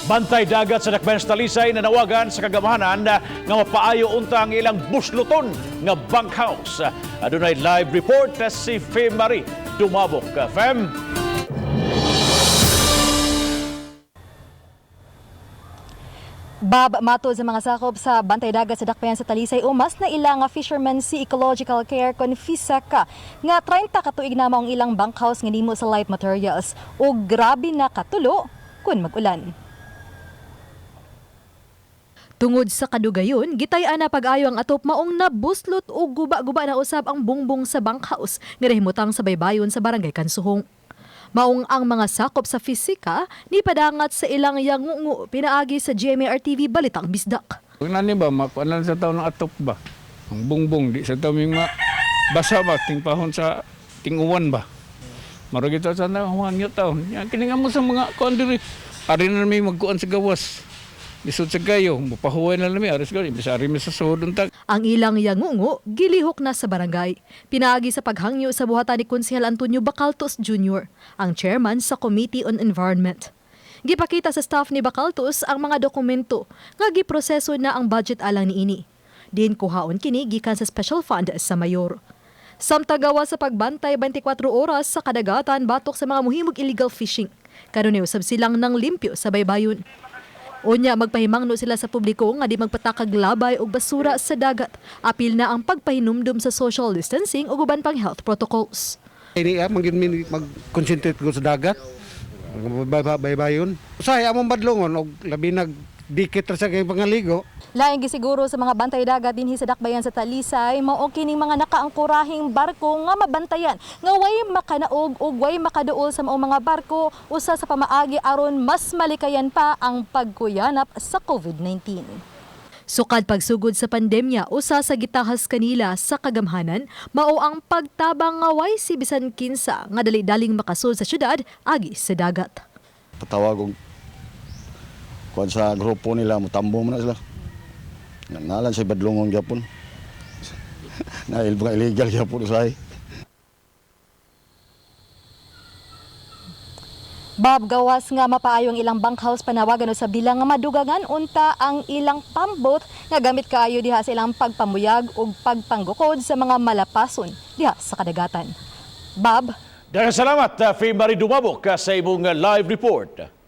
Bantay dagat sa Dakbayan sa Talisay nanawagan sa kagamhanan nga mapaayo unta ang ilang busluton nga bunkhouse. Adunay live report si Fem Marie Dumabok. Fem? Bob, matod sa mga sakop sa Bantay Dagat sa Dakbayan sa Talisay, umas na ila nga Fisherman Sea Ecological Care kon FISACA nga 30 ka tuig na maong ilang bunkhouse nga nimo sa light materials ug grabe na katulo kun mag-ulan. Tungod sa kadugayon, gitay-an na pag-ayo ang atop maong nabuslot o guba-guba na usab ang bungbong sa bunkhouse nga nahimutang sa baybayon sa barangay Kansuhong. Maong ang mga sakop sa fisika ni padangat sa ilang yangungu pinaagi sa GMA RTV Balitang Bisdak. Kung nani ba, makuan lang sa tao ng atop ba? Ang bungbong, di sa tao may ma basa ba, tingpahon sa tinguwan ba? Marag ito sa na, huwan niyo tao. Yan, kininga mo sa mga kuan diri. Ari na may magkuan sa gawas. Lisod sa kayo, mapahuway na lang mi, aris ko, imbis ari mi sa suhod unta. Ang ilang yangungo gilihok na sa barangay. Pinaagi sa paghangyo sa buhatan ni Konsehal Antonio Bacaltos Jr., ang chairman sa Committee on Environment. Gipakita sa staff ni Bacaltos ang mga dokumento nga giproseso na ang budget alang niini. Din kuhaon kini gikan sa special fund sa mayor. Samtang gawa sa pagbantay 24 oras sa kadagatan batok sa mga muhimog illegal fishing. Karon usab silang nang limpyo sa baybayon. Unya magpahimangno sila sa publiko nga di magpatakag labay og basura sa dagat. Apil na ang pagpahinumdum sa social distancing ug uban pang health protocols. Ini ah, mag-concentrate ko sa dagat. Baybayon. Usahay among badlongon og labi nag dikit ra sa kay pangaligo. Laing gisiguro sa mga bantay dagat dinhi sa dakbayan sa Talisay, mao kining mga nakaangkorahing barko nga mabantayan nga way makanaog ug way makaduol sa maong mga barko usa sa pamaagi aron mas malikayan pa ang pagkuyanap sa COVID-19. Sukad pagsugod sa pandemya, usa sa gitahas kanila sa kagamhanan, mao ang pagtabang nga way si bisan kinsa nga dali-daling makasud sa syudad agi sa dagat. Patawag og kuan sa grupo nila, mutambo man na sila. Nalan sa badlongon gyapon. Na illegal gyapon usahay. Bob, gawas nga mapaayo ang ilang bunkhouse, panawagan usab nila nga madugangan unta ang ilang pambot nga gamit kaayo diha sa ilang pagpamuyag ug pagpanggukod sa mga malapason diha sa kadagatan. Bob? Daghang salamat, Fem Marie Dumabok, sa imong live report.